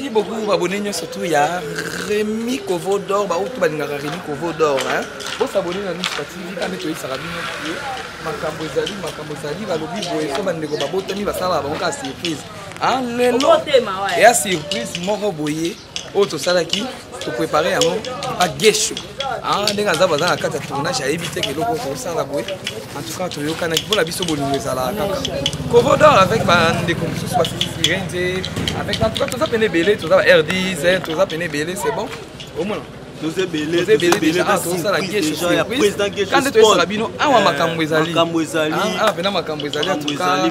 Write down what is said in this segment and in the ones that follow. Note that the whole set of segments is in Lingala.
Merci beaucoup abonné nyonso tout ya Rémi Kovo d'or ba oyo balingaka Rémi Kovo d'or hein. Bo s'abonner na Miss TV quand toyisaka bino ke makambo ezali makambo ezali balobi boye so bandeko babotami basalaka bango kaka surprise. Ah lelo ya surprise moko boye oyo tosalaki toprépare yango agesho ah, ndenge aza baza na kati ya tournage ayebi te eloko tosala boye en tout cas toyokanaki mpo na biso bolingo ezalaka kaka kovodor avec bandeko mosusu basusu firenze avec en tout cas toza pene ebele toza ba r10 toza pene ebele c'est bon omona toza ebele tosala gesho surprise kande toyesaka bino awa eh, makambo ezali ah, awa mpena makambo ezali atuka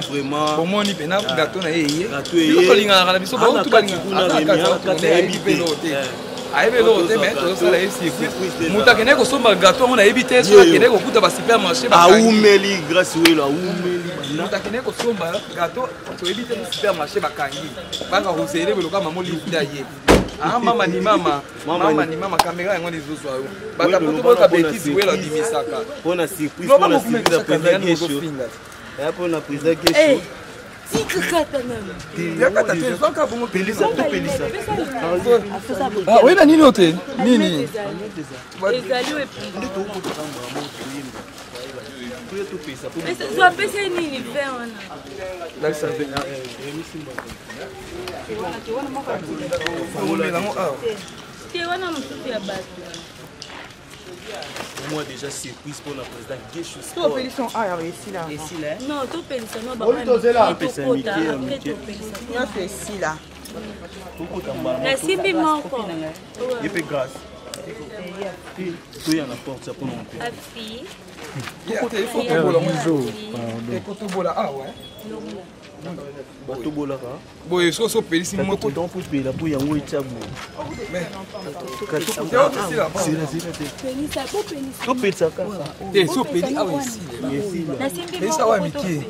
bomoni mpena ah. gato na ye eye biso tolinganaka na biso bautu balingaayebi mpe eloko te eh. ayebi eloko te mais tozosala ye surprise moto akendeki kosomba gato yango nayebi te soki akendeki kokuta basupermarché awumeli grace welo awumeli moto akendeki kosomba gato toyebi te supermarché bakangi baka kozele beloka mamo liuta ye Ah, mama ni mama mama ni mama kamera yango nde ezozwa yo bato poto boyoka betise wela obimisaka mpona surprise mpona surprise ya président Gesho ya mpona président Gesho eh, yakata te zwaka bongo pelisa topelisa ah, oye na nini oyo te nini ezali apesa ye nini vin wana te wana mosusu ya bato moi déjà surprise pour le président Gesho Topelisa awa esila. Esila. Non, topelisa no ba. Topelisa après topelisa. Nyonso esila. Nasimbi moko. Ye pe grâce. Toya na porte ya mpona mope. Afi. Ekotobola awa. Batobolaka. Boye soki opelisi moto. Donc opela mpo yango etya boye. Topelisa kaka. Te soki opeli awa esila. Pelisa awa mike.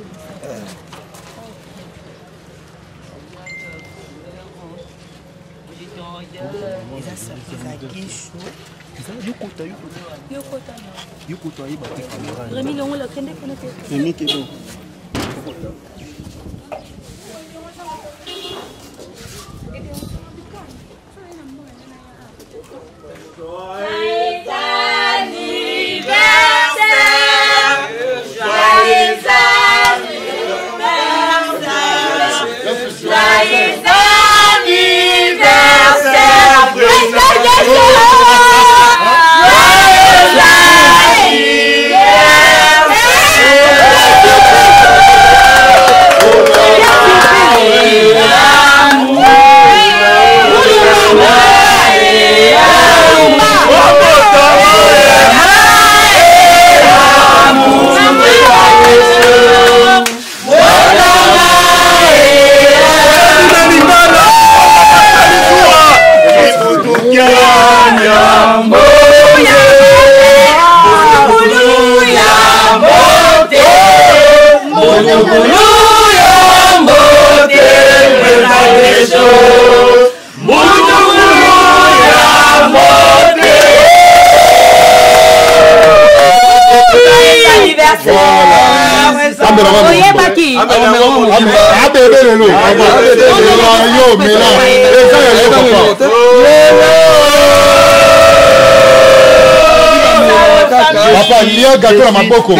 Eza surprise ya Gesho. Yokota yokota yokota ayeba te kamera. Remi longola kende kuna te. Remi kende. Joyeux anniversaire! Joyeux anniversaire! Joyeux anniversaire! Président Oyebaki abebe lelo yo mela eza ya yo papa papa lia gato na maboko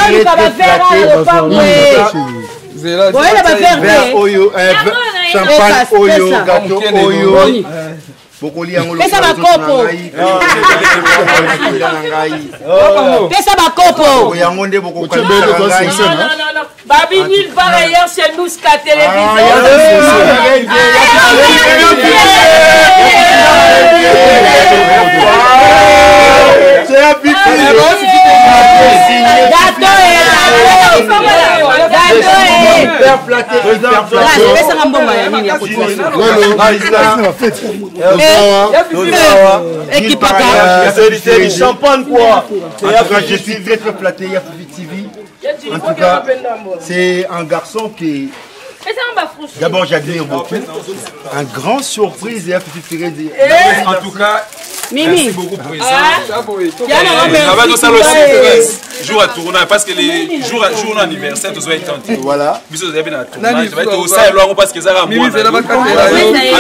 oyo champagne oyo gato oyo bokolia yango pesa bakopo pesa bakopo yango nde bokokanisa ngai Babi nulle part ailleurs chez nous qu'à télévision. Pesaka mbongo ya nini ya ekipaka champagne quoi en tout cas je suis très très flatté ya TV en tout cas c'est un garçon qui D'abord, j'admire beaucoup. Un grand surprise et en tout cas, Mimi. Merci beaucoup, président. Ah, tosala surprise jour à tournage parce que les jour jour anniversaire tozwa etante. Voilà. Biso tozali na tournage tosala eloko parce que ezaka mwana. En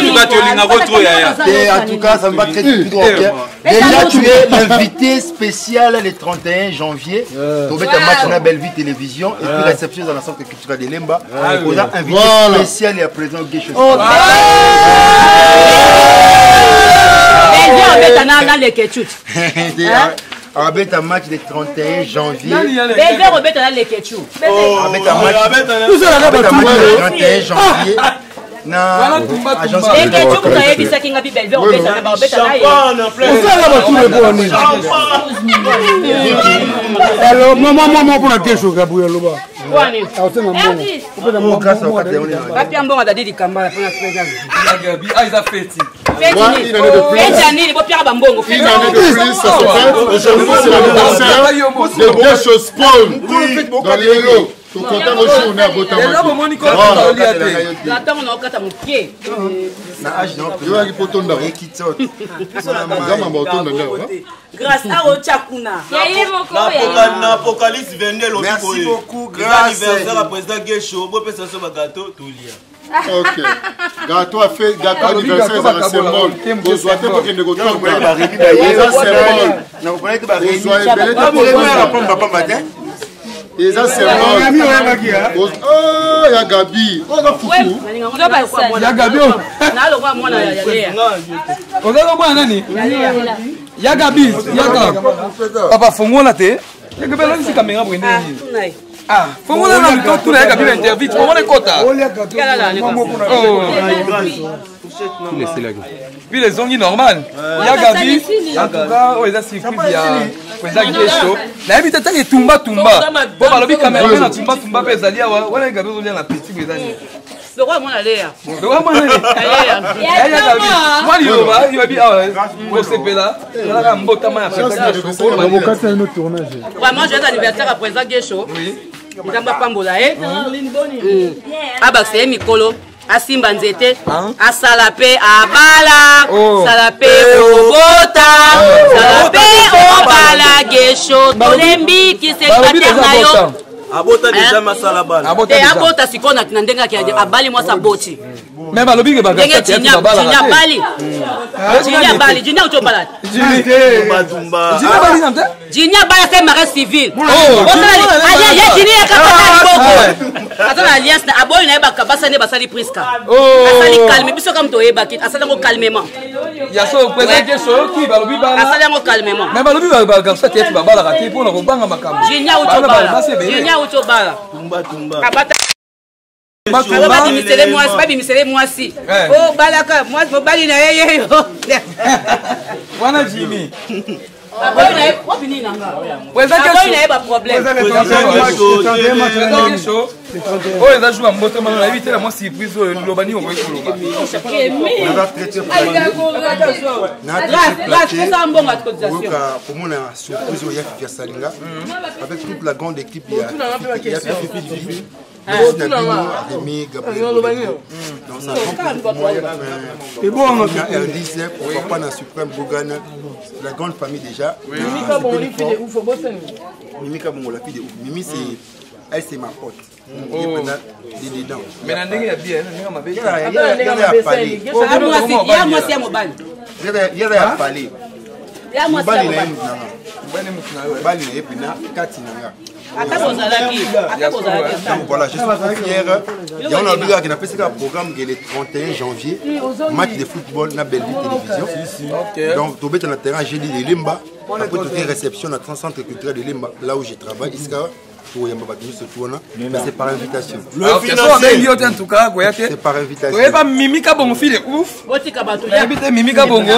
tout cas tolingako trop yaya. Et en tout cas ça me va très très bien. Déjà tu es l'invité spécial le 31 janvier. Tobeta match na Belle Vie Télévision et puis réception dans la centre culturel de Lemba. Oza invité spécial ya président Gesho. Bellevue abeta na Leketchut. Abeta match le 31 janvier. Bellevue obeta na Leketchut. Abeta match le 31 janvier. Na agence Leketchut moto ayebisaki nga bi Bellevue obeta na baobeta na ye. Osala batule boni. Alors, maman, maman, mpona Gesho Gabriel loba. Wani. Aosenga mbongo. Bapia mbongo dadi likambala mpona président. Ah, eza feti. Feti ya nini bopiaka bambongo. Une année de plus, ça se fait. Aujourd'hui, c'est l'anniversaire de Gesho Spawn. Dans lelo tokonta bojourne abotamaki. Ntango naokata moke. Yoyaki mpo tonda eza mamba otonda ndako. Grâce aotya kuna. Na Apocalypse 22 elobi Merci beaucoup, eza grâce. anniversaire ya président Gesho, bopesa biso bagato tolia. Ok, gâteau a fait gâteau anniversaire ezaka symbole, kozwa te pokende kotonda, eza symbole, kozwa ebele te pokotonda, eza symbole. Ya Gabi oza fufu. Ya Gabi. Nalokwa mwana ya Lea. Ozaka mwana nani? Ya Gabi, yaka papa, fongola te. Ya Gabi alakisi kamera boye ndenge nini? Ah, fongola na to tuna ya Gabi na interview, fongola ekota. Puis les zongi normal. Ya Gabi, en tout cas, oyo eza surprise ya président Gesho. Nayebi te ntango etumbatumba po balobi kamera mpe na tumbatumba mpe ezali awa wana. Gabi ozolia na petit boye, eza nini? Lokwa mwana Lea. Lokwa mwana Lea. Ya Gabi, mwa liloba yobi awa kosepela ezalaka mbotama ya président Gesho. Vraiment, joyeux anniversaire à président Gesho. Nzambe apambola ye, abakisa ye mikolo, asimba nzete, asala mpe abala, sala mpe obota, sala mpe obala. Gesho, tolembi kisecrétaire na yo. Abota déjà, masala bana. Te, abota sikoyo na ndenge ake abali mwasi, aboti. Me balobi ke ndenge Jini abali, Jini abali, Jini auti obala. Jini abali na te. Jini abali, asali mariage civil. Ye Jini yakakata liboko, aza na alliance na aboyi na ye, basali nde basali Priska, asali calme. Biso kama toyebaki, asali yango calmement. Ya so président Gesho oyoki balobi bala. Asali yango calmement. Me balobi bagarçon théâtre babalaka te mpona kobanga makambo. Jini auti obala, Jini auti obala, abata. Alo babimisele mwasi, babimisele mwasi o balaka mwasi, mobali na ye yeyo. Wana Jimi. Aboyi na ye wapi nini nanga, aboyi na ye baproblème. Oyo eza jour ya mbotama, nayebi te na mwa surprise oyo liloba nini okoki koloba. Pesa mbongo ya cotisation. Komona surprise oyo ya Fifi Salinga avec toute la grande équipe ya Fifi TV. Merci na bino, Rémi Gabriel. Donc ça prend R10, pourquoi pas na Suprême Bogan, la grande famille déjà. Mimi Kabongo, fille de ouf, Mimi Kabongo, la fille de ouf. Mimi, c'est elle, c'est ma pote. Oh. Dedans. Mais na ndenge ya bien, na ndenge mabe? Ya pale. Ya mwasi, ya mobali. Yaya ya pale. Ya mwasi, ya mobali na ye, mobali. Mutu na nga, mobali na ye mpena kati na nga. Ata bozalaki, ata bozalaki. Donc voilà, je suis trop fier. Yango na lobikaka napesi kaka programme ke le 31 janvier, match de football na Bellevue Télévision. Donc tobeta na terrain jeudi de Lemba, après toke réception na centre culturel de Lemba, là où je travaille, esika tokoyamba bato nyonso tu wana, mais c'est par invitation. Abengi yo te, en tout cas koya te. C'est par invitation. Toyeba Mimi Kabongo, fille de ouf. Botika bato. Nayebi te Mimi Kabongo.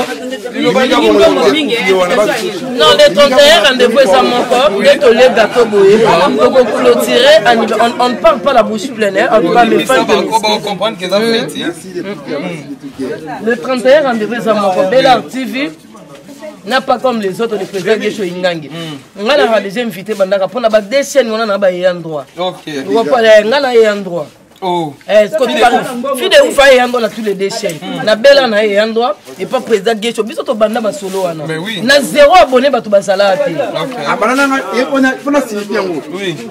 Non, le 31, rendez-vous eza moko nde tolie gâteau boye, tokoclôturer. On ne parle pas la bouche pleine, hein. En tout cas, mes fans que comprendre que eza feti. Le 31, rendez-vous eza moko, Bella TV n'a pas comme les autres, le président Gesho Ingangi. Nga na déjà invité bandaka mpona ba deux chaînes wana na ba ayant droit. Nga na ayant droit. Oh. Eh, fille de ouf aye yandwa na tous les deux chaînes hmm. na bela na ye yandwa epa président gesho biso tobanda masolo wana na zéro abonné bato bazalaka te abanda nanga ye mpona silipi yango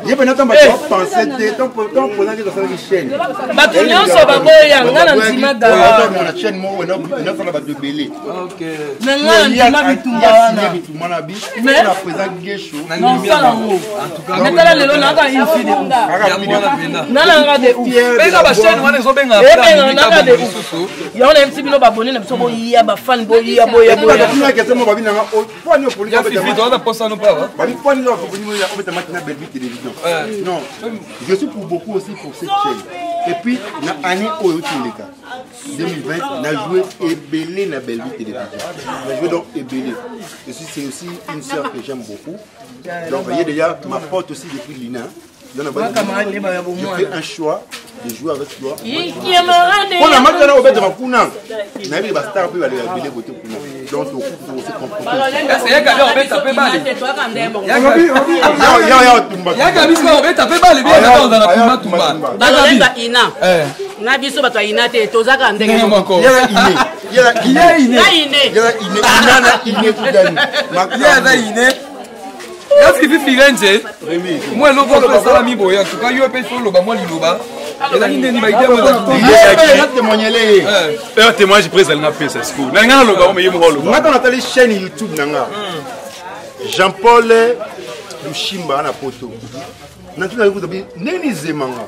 ye mpena ntango bato bapense te ntango président gesho asalaki chaîne bato nyonso baboya nga na ndima gara na chaîne moko enasala bato ebele na nga na ndima bitumba wana bitumba na bi na président gesho nosala yango natala lelo naka une fille de ouf nananga de oufpeka bachaine wana ezobengaka nanga de ouf yango nayebisi bino babone na biso boya bafane boya boya Non, je suis pour beaucoup aussi pour cette chaîne. Et puis, na année oyo toleka 2020, na joué ebele na Bellevue Télévision. Na joué donc ebele. Je suis c'est aussi une sœur que j'aime beaucoup. Donc, il y a déjà ma pote aussi depuis l'INA. Donc, je fais un choix de jouer avec toi. Mpona match wana obetaka kuna nayebi bastar mpe balela ebele kote kuna donc tokose comprendre ina na biso bato ya ina te tozaka ndenge moko aza ine yaski firenze mwa eloko oyo esalami boye en tout cas yo mpe oloba mwa liloba ezalaki ndeni baidétémoignele ye eh. témoignage mpe ezali napesa sikoyo na ngai naloba ngo meye moko aloba nga ntango natali chaîne youtube na nga jean paul lushimba na poto natuna yokuta bi ndenge nini zemanga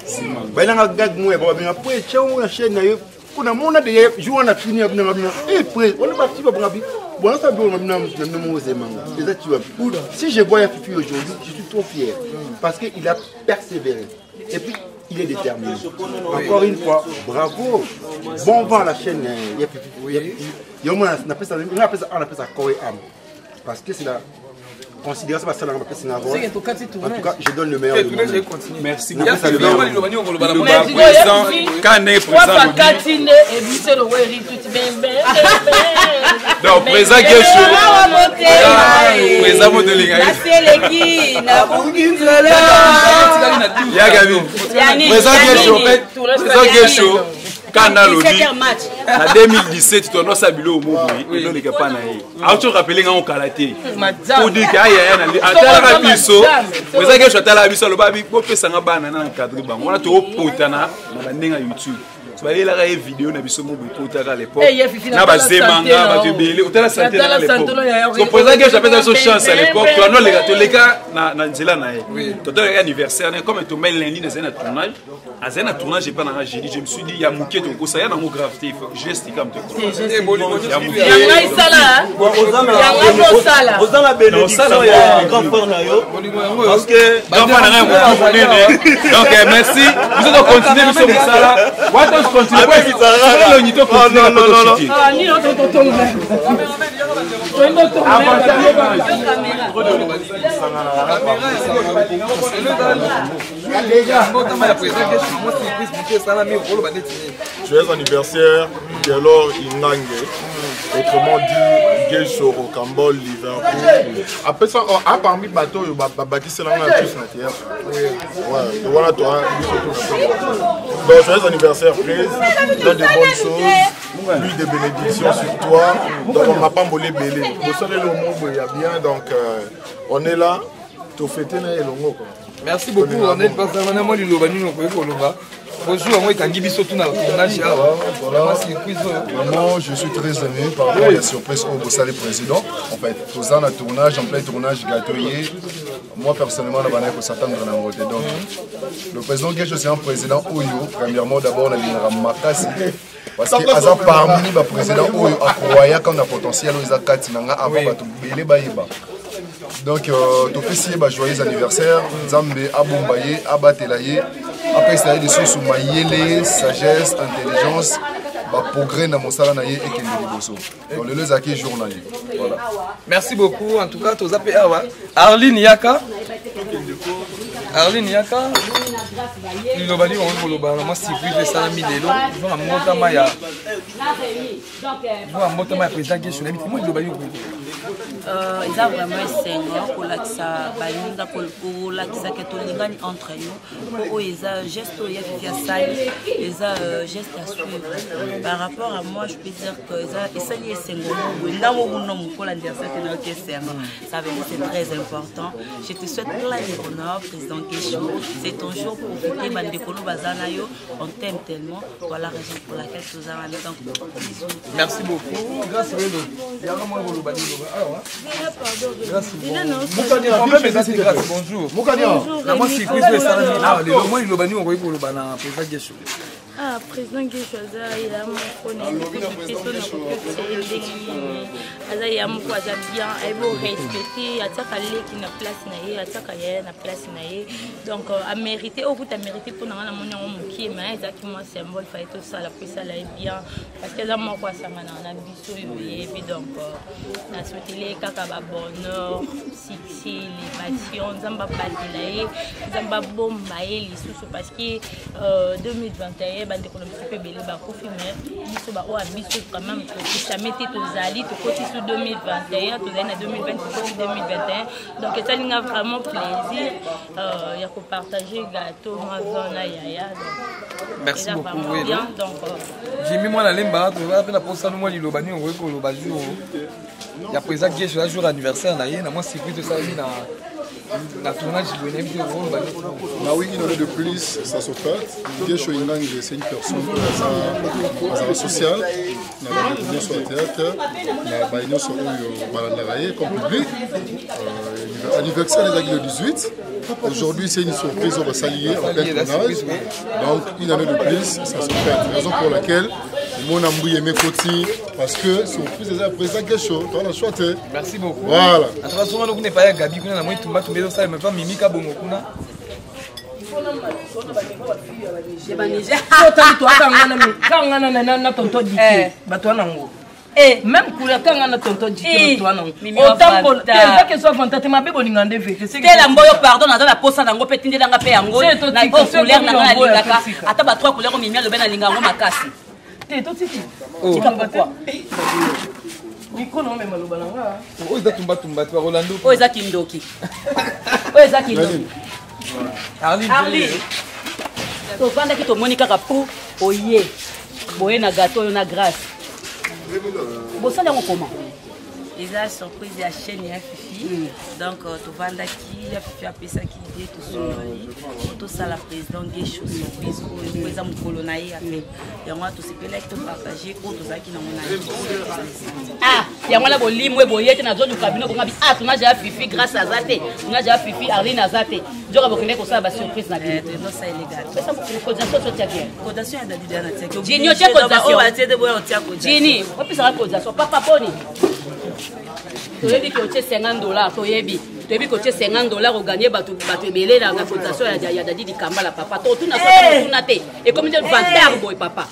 bayelanga gag moko ya babenga po etya ngo na chaîne na yo mpo namona deja jour wana tuni ya bino bino e près wana bati babanga bi bon ça bino bino na bino moko zemanga eza ti wapi si je vois ya fifi aujourd'hui je suis trop fier parce que il a persévéré et puis il est déterminé encore une fois bravo bon vent à la chaîne ya fifi yo mona napesa napesa napesa corps et âme parce que c'est la considération basalaka bapesi nga rôle en tout cas je donne le meilleur de moi-même merci beaucoup président ka ndenge président donc président gesho président motolinga yagabi président gesho président gesho kanda alobi na 2017 tonosala biloko moko boye eloleka mpa na ye auti orapele ngango kala te odike ayaya atalaka biso eza kesho atalaka biso aloba bopesanga bana na encadre bango wana toopotana na bandenge ya youtube bayelaka ye video na biso mobo ekotaka à l'époque eh, na bazemanga bato ebele otala sante na l'époque so président kesho apesa biso chance à l'époque toano aleka toleka na nzela na ye totalaka anniversaire na ye comme etombai lundi nazali na tournage azali na tournage epa nanga jeudi je me suis dit ya moke tokosa ya nango grave te geste kaka moto oza na bénédiction ya grand frère na yo parce que grand frère nanga ya motu monene donc eh, merci biso tocontinue biso mosala wana tocontinue elongi tocontinue Joyeux anniversaire, Gaylor Ingange, autrement dit Gesho Rocambole Liverpool. Après ça, oh, ah, parmi bateau, babakisela nga plus na théâtre. Ouais, voilà toi, Donc joyeux anniversaire, Prise, plein de bonnes choses, plus de bénédictions sur toi. Donc on m'a pas molé belé. Vous le monde, il y a bien, donc euh, on est là, to fêter na elongo quoi. Merci beaucoup Arnel Bazana mwa liloba nini okoki koloba bonjour yango ekangi biso tuna tournage awa vraiment surprise oyo vraiment je suis très ému par rapport à la surprise oyo bosali président en fait toza na tournage en plein tournage gâteau ye moi personnellement na bandaki kosatendre na yango te donc le président gesho c'est un président oyo premièrement d'abord nalingaka makasi parce que aza parmi baprésident oyo akroyaka na potentiel oyo eza kati na nga avant bato bele bayeba donc euh, topesi ye bajoyeux anniversaire nzambe abomba ye abatela ye apesa ye lisusu mayele sagesse intelligence baprogrès na mosala na ye ekende liboso donc lelo ezalaki jour na ye voilà merci beaucoup en tout cas toza mpe awa arline yaka arline yaka liloba nini okoki koloba na mwa surprise esalami lelo zonga mbotama ya zonga mbotama ya président gesho nayebi te mwa liloba nini okoki koloba. Eza vraiment esengo kolakisa baninga, kolakisa ke tolingani entre nous. Po oyo eza geste oyo ya Fifi asali, eza geste à suivre. Par rapport à moi, je peux dire que eza esali esengo moko boye. Ngambo kuna mokolo anniversaire te, nayoki esengo. Ça veut dire, c'est très important. Je te souhaite plein de bonheur, président Kesho. C'est ton jour, profiter. Bandeko no baza na yo, on t'aime tellement. Voilà raison pour laquelle toza wana. Donc bisous. Merci beaucoup. Grâce Welo. Yaka mwa koloba liloba. Awa. Grâce. Problème eza te, Grâce. Bonjour. Na mwa surprise oyo esalami awa lelo, mwa liloba nini okoki koloba na président Gesho? Ah, président Gesho aza ya moko na peso na kokotia ye ndenge nini. Aza ya moko, aza bien, ayebi orespecte, atiaka leki na place na ye, atiaka yaya na place na ye. Donc amérité oyo kuta amérité. Mpo na nga, namoni yango mokie, mais ezalaki mwa symbole faye tosala po esala ye bien, parce que eza moko asanganaka na biso oyo oyebi. Donc nasouhaiteli ye kaka babonheur, succès, élévation. Nzambe abatela ye, Nzambe abomba ye lisusu, parce que 2021 bandeko na biso mpe ebele bakufi, mais biso baoyo ya biso quand même tokisame te. Tozali, tokoti su 2021, tozali na 2020, tokoti 2021. Donc esalinga vraiment plaisir ya kopartage gâteau mwa vin na yaya. Donc Merci eza beaucoup, vraiment Welo. bien. Donc Jimmy mwana lemba, toza mpe na posano mwa liloba nini okoki koloba jour ya président Gesho, ya jour anniversaire na ye, na mwa surprise esalami na tournage boye, nayebi te okoloba nini. Bah oui, une année de plus, ça se fête. Gesho Ingange, c'est une personne aza sociale, na bandeko nyonso ya théâtre, na baye nyonso oyo balandaka ye comme public. Anniversaire ezalaki le 18. Aujourd'hui, c'est une surprise oyo basali ye en plein tournage. Donc, une année de plus, ça se fête. Raison pour laquelle mona mbuyeme koti, parce que surprise eza ya président Gesho, toza na choix te. Merci beaucoup. Voilà. En tout cas, songa kuna epai ya Gabi kuna na moi tumba tumba ezosalema epa Mimi Kabongo kuna. Otali toaka ngana na tonton Dike, bato wana yango même couleur kanga na tonton Dike, bato wana Mimi. Otambola Wavanta. eza keso avanta te, mabe bolinga nde vete. Tela mboyo, pardon, naza na posa nango mpe tindelanga mpe yango. Se, totika, Na oyo se, couleur nanga totika, nalingaka. totika. Ata ba trois couleur oyo Mimi alobi, nalinga yango makasi. Te, totiki. Tika, pourquoi? Micro na omema loba na nga. Oyo eza tumbatumba te, barolando. Oyo eza kindoki, oyo eza kindoki. Arline. Arline, tovandaki, tomoni kaka po oye boye na gâteau oyo na Grâce. Bosali yango comment? Eza surprise ya chaîne ya Fifi. Donc tovandaki, ya Fifi apesaki idée, tosololi, tosala président Gesho surprise oyo po eza mokolo na ye. Ape yango wana tosepelaki topartage oyo tozalaki nango na ye. Ah, yango wana bolimwe boye te. Nazoluka bino bonga bi ah, tournage ya Fifi, Grâce aza te, tournage ya Fifi, Arline aza te. Nzoka bokende kosala basurprise na bino. Tozosaele gâteau. Pesa cotisation so tiaki. Cotisation ya Dadidi wana tiaki. Jini, otie cotisation? Batie te, boya otia cotisation. Jini, opesaka cotisation, papa boni? Toyebi ke otie 50 $, toyebi ke otie 50 $, oganye bato, bato ebele na cotisation ya Dadi Dikambala. Papa, totuna so totuna te, ekomi nde vantard boye. Papa,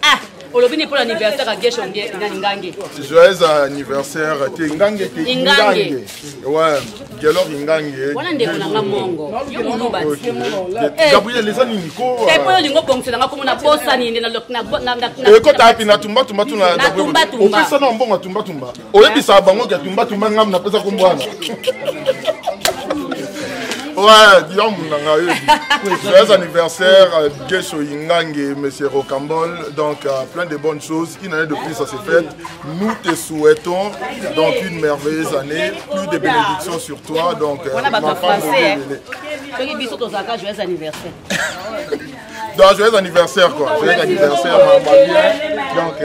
ah, olobi nini mpona anniversaire ya Gesho nani Ngange? Joyeux anniversaire te Ngange te. Ingange. Ingange. Ouais, Gelor Ingange. Wana ndeko na nga mongo yo moloba. Ok. Gabriel, eza nini ko? Te, mpo yo olingi obongisela nga komona bosani nde na Ekota api na tumbatumba tuna. Na tumbatumba. Opesa na mbongo ya tumbatumba, oyebisaka bango ke tumbatumba ngambu napesa kombo wana. Ouais, Guillaume Nanga, joyeux anniversaire, Gesho Ingange, Monsieur Rocambole. Donc, plein de bonnes choses. Une année de plus, ça s'est fait. Nous te souhaitons donc une merveilleuse année, plus de bénédictions sur toi. Donc, wana bato ya ma femme, français. Bébé. Soki biso tozalaka joyeux anniversaire. Donc, joyeux anniversaire, quoi. Joyeux anniversaire, maman bien. Donc,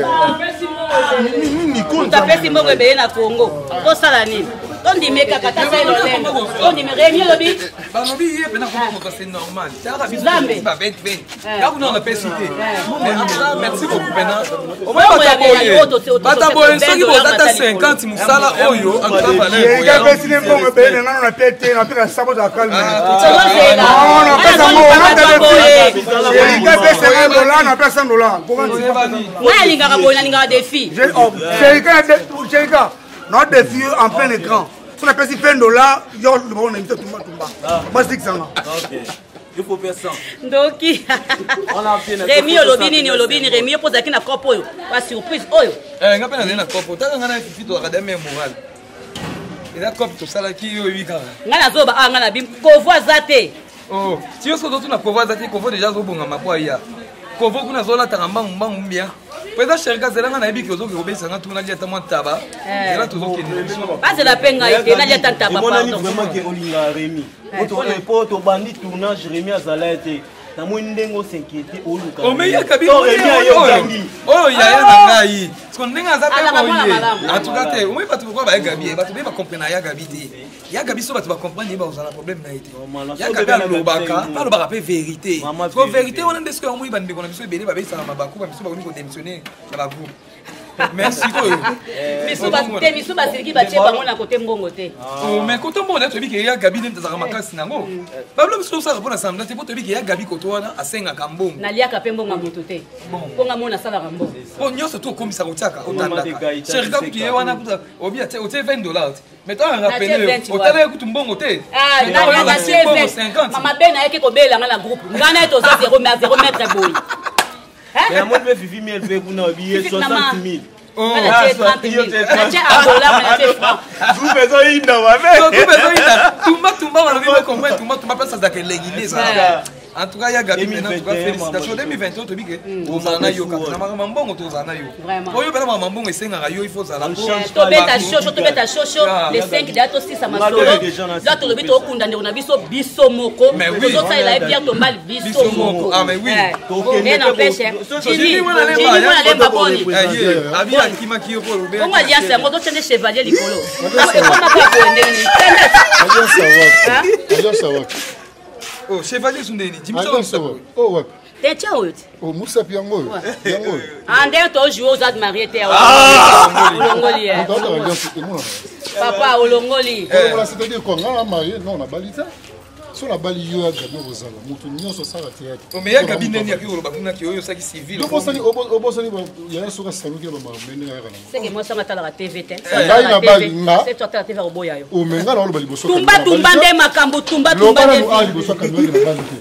Nico, Moto apesi mbongo ebele na Congo, tosala nini? Tondime kaka, tasali lolendo, tondime. Remi olobi. Balobi ye mpena koma moto, c'est normal. Talaka biso. Nzambe. Ba 20 20 kaka kuna na pesi te. Mais en tout cas, merci beaucoup mpena. Omoi Mbongo ya bata boye, oyo bata boye, soki boza ata 50 mosala oyo, en tout cas valeur. Erika apesi ne mbongo ebele na ngano na pe te, napeka sabo za calme. Tozozela. Napesa mbongo, Erika apesi 50 $, napesa 100 $. Ngai alingaka boye, nalingaka défi. Erika na défi en plein écran, so napesi 20 $, yo lobako na imite tumbatumba basikisanga. Il faut faire 100. Ndoki. Remi olobi nini, olobi nini Remi, yo mpo ozalaki na cope oyo ba surprise oyo. Eh, nga mpe nazali na cope, otaka nga na fifi tozalaka dame ya moral. Eza cope tosalaki yo oyebi kaka. Nga nazoba awa, nga na bim kovo aza te. Oh, ti yo soki ozotuna kovo aza te, kovo deja azobongama mpo aya. Kovo kuna azolataka mbangu mbangu mbia. Président Sherika, zela nga nayebi ke ozoki kobebisa nga tuna nalia ata mwa ntaba. Eh. Zela tozokende biso. Bazela mpe ngai te nalia ata ntaba, emonani pardon. vraiment ke olingaka Remi. Po tobandi tournage, Remi azala te, namoni ndenge os'inquiété, oluka Omeyaka Remi. To Remi aye, ogangi. Oyo yaya na ngai siko ndenge aza mpe Alaka mwana boye. malamu. En tout cas te, omoi bato lokola baya Gabi, bato be bacomprendre ya Gabi te. Ya Gabi, so bato bacomprendre ye, bakozala problème na ye te. Normal. Ya So Gabi bebe na alobaka Gabi te, alobaka mpe vérité. Mama Siko vérité. vérité wana nde sikoyo omoi bandeko na biso ebele babebisaka mabaku, bamisu bakomi kodémissionne na bagroupe. Mais sikoyo Misu te, misu basiliki, batie bango na kote mbongo te. Oh, mais koto mbongo toyebi ke ya Gabi nde azalaka makasi nango. Babilo biso tosalaka mpo na sambla te, mpo toyebi ke ya Gabi koto wana asengaka mbongo. Naliaka mpe mbongo ya moto te, mpo nga mona asalaka mbongo. Mpo nyonso to okomisaka, otiaka, Mama de otandaka. Gaëtan Sherika kutu ye Kiseka. wana kuta obi atie, otie 20 dollars te, mais to Natie rapele 20. otala ye kutu mbongo te. Ah, Mais ntango oyo mbongo 50. Mama be nayaki kobelanga na groupe, ngai na ye toza 0 mais 0 mètre boye. Mais namoni mpe Fifi Miel mpe kuna obiye Fifi Nama. 60 000. Nga natie 30 000, natie agola, mais natie franc. Groupe ezoyinda mabe. So, groupe ezoyinda, tumba tumba, balobi bocomprendre tumba tumba, place azalaka elengi nde ezalaka. En tout cas ya Gabi maintenant, en tout cas 2021, félicitations. 2021 toyebi ke ozala na yo kaka na makambo ya mbongo, tozala na yo. Vraiment. Oyo mpena makambo ya mbongo esengaka yo, il faut ozala On po change pas Tobeta les shosho, tobeta shosho. Ah. Le 5 deya tosisa masolo. Malgré déjà na La tolobi tokunda ndeko na biso, biso moko. Mais oui. Tozosalela ye pierre tombale, biso Biso moko. moko. Ah, mais oui. Tokende Mais n'empêche, so- Jimmy, Jimmy mwana lemba, Jimmy mwana lemba, boni. Eh, ye abi akimaki yo po olobi. Bongo alliance yango ozotia nde chevalier likolo, ekomaka boye ndenge nini? Alliance ya wapi? Alliance ya wapi? Oh, chevalier sundeni Jimmy. Alliance ya wapi? Oh, wapi? Te, tia oyo te. Oh, musapi yango oyo, yango oyo. Ah, ndenge tojoue, oza marié te, olongoli ye. Moto aotaka alliance emonana. Papa, olongoli. Kolongola, c'est-à-dire quoi? Nga na marié? Non, nabali te. So nabali yo, ya Gabi okozala moto nyonso osala théâtre. Mais ya Gabi ndeni aki koloba kuna ki oyo osaki civil. Obosani yaya soki asaluki na bamakambo ndenge ayaka nango. Seke mwasi anga atalaka TV te. Ngai nabali nga. Se to atala TV, akoboya yo. Ome nga na oloba liboso. Tumba tumba nde makambo, tumba tumba Loba nde. nanu a liboso akambi, nabali te.